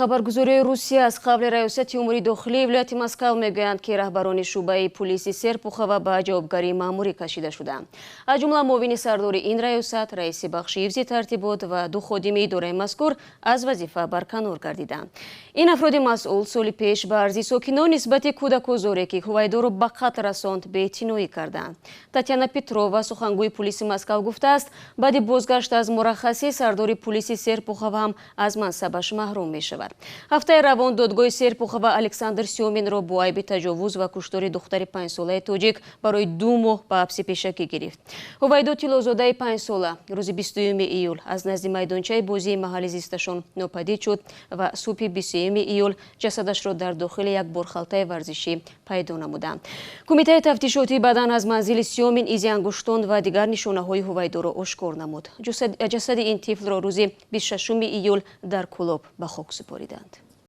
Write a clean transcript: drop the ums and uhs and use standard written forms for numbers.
Хабаргузории Русия аз қавли Раёсати умури дохилии вилояти Москав мегӯянд, ки раҳбарони шӯъбаи пулиси Серпухова ба ҷавобгарии маъмурӣ кашида шуданд. Аз ҷумла муовини сардори ин раёсат, раиси бахши ҳифзи тартибот ва ду ходими идораи мазкур аз вазифа барканор гардиданд. Ин афроди масъул соли пеш ба арзи сокинон нисбати кӯдакозоре, ки Ҳувайдоро ба қатл расонд, беэътиноӣ карданд. Татяна Петрова, сухангӯи пулиси Москав, гуфтааст, баъди бозгашт аз мураххасӣ сардори пулиси Серпухова ҳам аз мансабаш маҳрум мешавад. Ҳафтаи равон додгоҳи Серпухова Александр Сёминро бо айби таҷовуз ва куштори духтари 5-солаи тоҷик барои 2 моҳ ба ҳабси пешакӣ гирифт. Ҳувайдо Тиллозодаи 5-сола рӯзи 20 июл аз назди майдончаи бозии маҳалли зисташон нопадид шуд ва субҳи 23 июл ҷасадашро дар дохили як борхалтаи варзишӣ пайдо намуданд. Кумитаи тафтишотӣ баъдан аз манзили Сёмин изи ангуштон ва дигар нишонаҳои Ҳувайдоро ошкор намуд. Ҷасади ин тифлро рӯзи 26 июл дар Кӯлоб ба хок супориданд.